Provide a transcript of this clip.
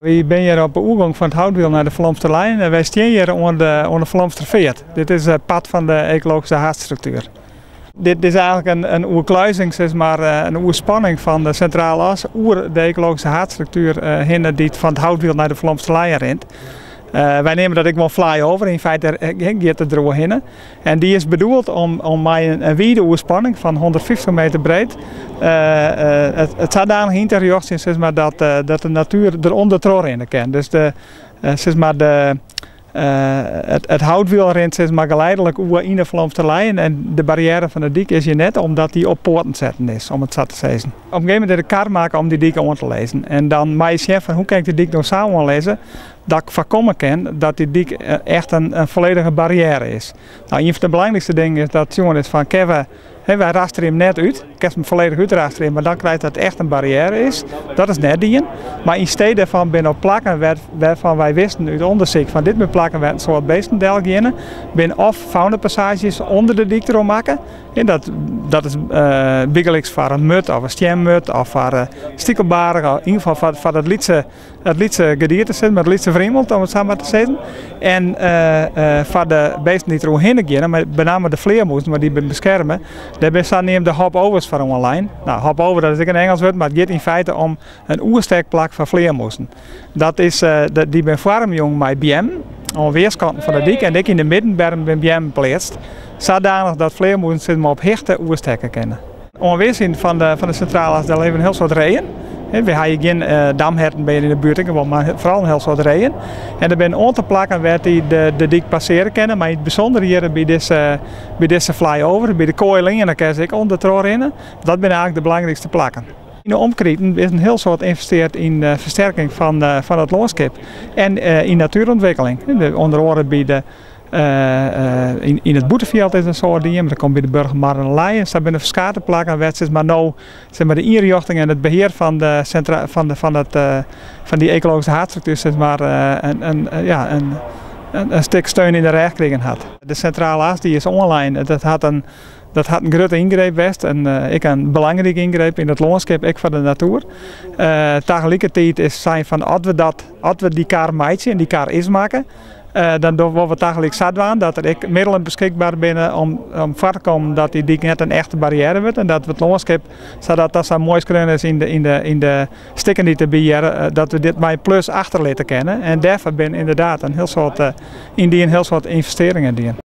Wy binne hjir op de oergong fan it Houtwiel nei de Falomsterleien en wy stean hjir oan de, oan de Falomsterfeart. Dit is part fan de ekologyske haadstruktuer. Dit is eigentlik in oerkluizing, sis mar, in oerspanning fan de Sintrale As oer de ekologyske haadstruktuer hinne dy't fan it Houtwiel nei de Falomsterleien rint. Wy neame dat ek wol fly-over, yn feite giet it deroerhinne. En dy is bedoeld om mei in wide oerspanning fan 150 meter breed it sadanich yn te rjochtsjen sis mar, dat de natuer der ûndertroch rinne kin. Dus de, sis mar de, it houtwiel rint sis mar, geleidelijk oer yn de Falomsterleien en de barriêre fan de dyk is hjir net omdat dy op poaten setten is, om it sa te sizzen. Op in gegeven momint is de kar makke om dy dyk oan te lizzen. En dan moatte je sjen fan hoe kin ik dy dyk no sa oanlizze dat ik foarkomme kin dat dy dyk echt in folledige barriêre is. No, ien fan de belangrykste dingen is dat sjoen is fan kinne we, wy rasterje him net út, kinst him folledich útrasterje, mar dan krijst dat it echt in barriêre is. Dat is net dien. Mar yn stee dêrfan binne op plakken wêrfan wy wisten út ûndersyk fan dit binne plakken wêr't in soad beesten del geane, binne of faunapassaazjes ûnder de dyk troch makke. Dat is bygelyks foar in murd of in stienmurd of foar stikelbaarch, yn ieder gefal foar dat lytse it lytse gedierte sis mar, it lytse wrimelt om it sa mar te sizzen. En foar de beesten dy't der oerhinne geane, mar benammen de flearmûzen, want dy binne beskerme, dêr binne saneamde hop-overs foar oanlein. No, hop-over dat is ek in Ingelsk wurd, mar it giet yn feite om in oerstekplak foar flearmûzen. Dat is, dy binne foarmjûn mei beammen oan wearskanten fan de dyk en ek yn de middenberm binne beammen pleatst, sadanich dat flearmûzen sis mar op hichte oerstekke kinne. Oan wearszijden fan de Sintrale As dêr leve in hiel soad reeën. Wy ha hjir gjin damherten by yn de buert, mar foaral in hiel soad reeën. En der binne in oantal plakken wêr't dy de dyk passearje kinne, mar yn it bysûnder hjir by dizze, by dizze fly-over, by de Koaileane kinne se ek ûndertroch rinne. Dat binne eigentlik de belangrykste plakken. Yn de omkriten is in hiel soad ynvesteard yn de fersterking fan it lânskip en yn natuerûntwikkeling. Under oare by de Yn it Bûtefjild is in soad dien, mar der komt by de Burgermar en Leien. Sa binne ferskate plakken wêr't sis mar no sis mar de ynrjochting en it behear fan de sintra fan de fan it fan dy ekologyske haadstruktuer sis mar in ja in in stik steun yn de rêch krigen hat. De Sintrale As dy is oanlein. Dat hat in dat hat in grutte yngreep west en ek in belangrike yngreep yn it lânskip, ek foar de natoer. Tagelikertiid is sein fan as we dat as we dy kar meitsje en dy kar is makke, Dan wolle we tagelyk sa dwaan dat der ek middelen beskikber binne om foar te kommen dat dy dyk net in echte barriêre wurdt en dat we it lânskip, sadat dat sa moai skreaun is yn de stikken dy't derby hearre, dat we dit mei plus achterlitte kinne. En dêrfoar binne ynderdaad in hiel soad, yndie in hiel soad ynvestearringen dien.